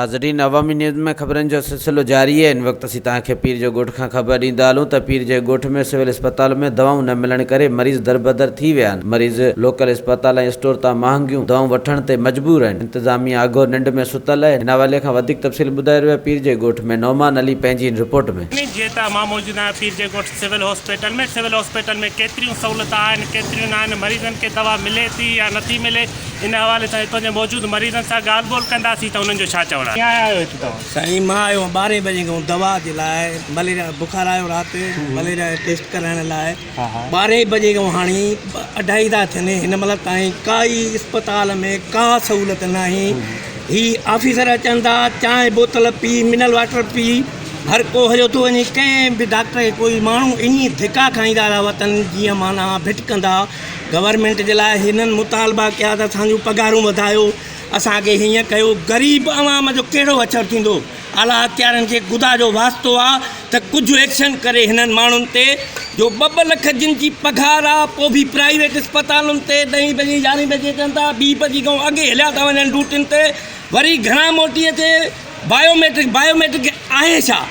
ناظرين عوامي نيوز ۾ خبرن جو سلسلو جاري آهي هن وقت اسين توهان کي پير جو ڳوٺ کان خبر ڏيندا هلون ته پير جي ڳوٺ ۾ سول اسپتال ۾ دوائون نه ملڻ ڪري مريض دربدر ٿي ويا آهن مريض لوڪل اسپتال ۽ اسٽور تان مهانگيون دوائون وٺڻ تي مجبور آهن انتظاميا اگهور ننڊ ۾ ستل آهي هن حوالي کان وڌيڪ تفصيل ٻڌائي رهيو آهي پير جي ڳوٺ ۾ نعمان علي پنهنجي هن رپورٽ ۾. جيئن ته مان موجود آهيان پير جي ڳوٺ سول هاسپيٽل ۾ سول هاسپيٽل ۾ ڪيتريون سهولتون آهن ڪيتريون نه آهن مريضن کي دوا ملي ٿي يا نٿي ملي ان حوالي سان هتان جي موجود مريضن سان ڳالهه ٻولهه ڪنداسين ته انهن جو ڇا چوڻ آهي. ڪيئن آيا آهيو هتي توهان؟ سائين مان آيو آهيان ٻارهين بجي کان دوا جي لاء مليريا بخار آيو رات مليريا جو ٽيسٽ ڪرائڻ لاء ٻارهين بجي کان هاڻي اڍائي ٿا ٿين هن مهل تائين ڪائي اسپتال ۾ ڪا سهولت ناهي هي آفيسر اچن ٿا چانهه بوتل پي منرل واٽر پي هر ڪو هليو ٿو وڃي ڪنهن به ڊاڪٽر کي ڪوئي ماڻهو ائين ڌڪا کائيندا ٿا وتن جيئن معنيٰ ڀٽڪندا گورنمينٽ جي لاء هنن مطالبا ڪيا ته اسان جون پگهارون وڌايو، اسان کي هيئن ڪيو، غريب عوام جو ڪهڙو اثر ٿيندو؟ اعليٰ اختيارين کي خدا جو واسطو آ ته ڪجهه ايڪشن ڪري هنن ماڻهن تي جو ٻه ٻه لک جن جي پگهار آ پوء به پرائيويٽ اسپتالن تي ڏهين بجي يارهين بجي اچن ٿا ٻي بجي کان اڳي هليا ٿا وڃن ڊيوٽين تي وري گهران موٽي اچي بايو ميٽرڪ بايو ميٽرڪ آهي ڇا؟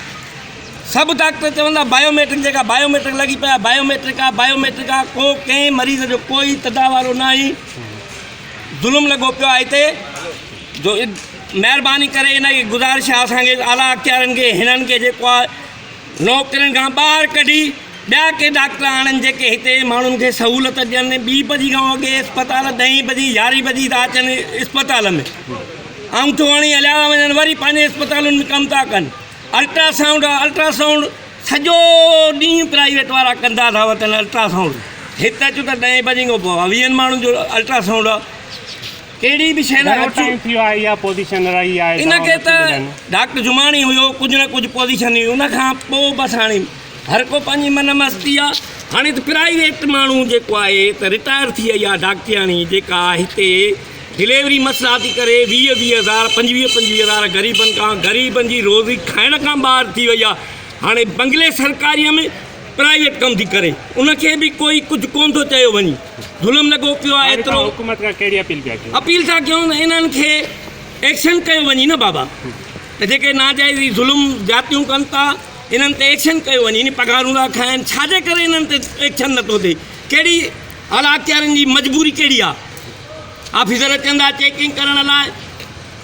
سڀ ڊاڪٽر چون ٿا بايو ميٽرڪ جيڪا بايو ميٽرڪ لڳي پئي آهي بايو ميٽرڪ آهي بايو ميٽرڪ آهي ڪو ڪنهن مريض جو ڪوئي تدا وارو ناهي ظلم لڳو پيو آهي هتي جو مهرباني ڪري ان کي گذارش آهي اسانکي اعليٰ اختيارن کي هنن کي جيڪو آهي نوڪرين کان ٻاهر ڪڍي ٻيا ڪي ڊاڪٽر آڻن جيڪي هتي ماڻهن کي سهولت ڏين ٻي بجي کان اڳي اسپتال ڏهين بجي يارهين بجي ٿا اچن اسپتال ۾ آڱوٺو هڻي هليا ٿا وڃن وري پنهنجي اسپتالن ۾ ڪم ٿا ڪن الٽرا سائونڊ آ الٽرا سائونڊ سڄو ڏينهن پرائيويٽ وارا ڪندا ٿا وتن الٽرا سائونڊ هت اچو ته ڏهين بجي کان پوء ويهن ماڻهن جو الٽرا سائونڊ آ ڪهڙي به شيء لاء گهڻو ٽائيم ٿي ويو آهي اها پوزيشن رهي آهي ان کي ته ڊاڪٽر جماڻي هيو ڪجهه نه ڪجهه پوزيشن هئي ان کان پوء بس هاڻي هر ڪو پنهنجي من مستي آ هاڻي ته پرائيويٽ ماڻهو جيڪو آهي ته رٽائر ٿي وئي آ ڊاڪٽرياڻي جيڪا هتي ڊليوري مسئلا ٿي ڪري ويهه ويهه هزار پنجويهه پنجويهه هزار غريبن کان غريبن جي روزي کائڻ کان ٻاهر ٿي وئي آ هاڻي بنگلي سرڪاري ۾ پرائيويٽ ڪم ٿي ڪري ان کي به ڪوئي ڪجهه ڪون ٿو چيو وڃي ظلم لڳو پيو آ ايترو حڪومت کان ڪهڙي اپيل پيا ڪيو اپيل ٿا ڪيون ته انهن کي ايڪشن ڪيو وڃي نه بابا ته جيڪي ناجائز ظلم زيادتيون ڪن ٿا انهن تي ايڪشن ڪيو وڃي پگهارون ٿا کائن ڇاجي ڪري انهن تي ايڪشن نٿو ٿئي ڪهڙي اعليٰ اختيارين جي مجبوري ڪهڙي آ آفيسر اچن ٿا چيڪنگ ڪرڻ لاء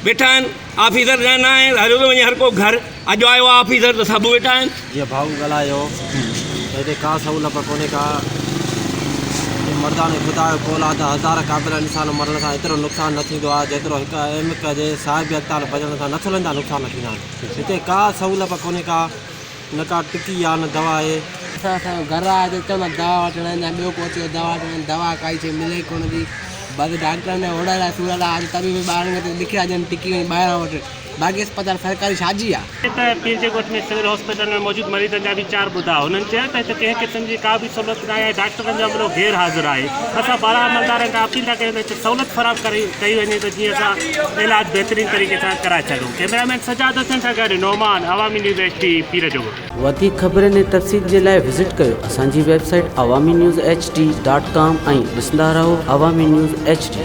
ويٺا آهن آفيسر نه نه آهن هليو ٿو وڃي هر ڪو گهر اڄ آيو آهي آفيسر ته سڀ ويٺا آهن. جيئن ڀائو ڳالهايو ته هتي ڪا سهولت ڪونهي ڪا مردان خدا جو قول آهي ته هزار قابل انسان مرڻ سان ايترو نقصان نه ٿيندو آهي جيترو هڪ احمق جي صاحب اختيار بچڻ سان نسلن جا نقصان ٿيندا آهن هتي ڪا سهولت ڪونهي ڪا نه ڪا ٽڪي آ نه دوا آهي. اسان اسان جو گهر آهي ته چوندا دوا وٺڻ آيا يا ٻيو ڪو اچي ٿو دوا وٺڻ دوا ڪائي شي ملي ڪونه ٿي بس ڊاڪٽرن جا هوڙ لاء سور لاء ته به ٻارن کي لکي ٿا ڏين ٽڪي وڃي ٻاهران وٺ باقي اسپتال سرڪاري ڇا جي آ. هت پير جي ڳوٺ ۾ سول هاسپيٽل ۾ موجود مريضن جا ويچار ٻڌا. هنن چيو ته هت ڪنهن قسم جي ڪا به سهولت ناهي ۽ ڊاڪٽرن جو عملو غير حاضر آهي. اسان بالا عملدارن کان اپيل ٿا ڪريون ته هتي سهولت فراهم ڪئي وڃي ته جيئن اسان علاج بهترين طريقي سان ڪرائي سگهون. ڪئميرا مين سجاد حسين سان گڏ نعمان، عوامي نيوز ايڇ ڊي، پير جو ڳوٺ. وڌيڪ خبرن ۽ تفصيل جي لاء وزٽ ڪيو اسان جي website Awami news H D dot com ۽ ڏسندا رهو عوامي نيوز ايڇ ڊي.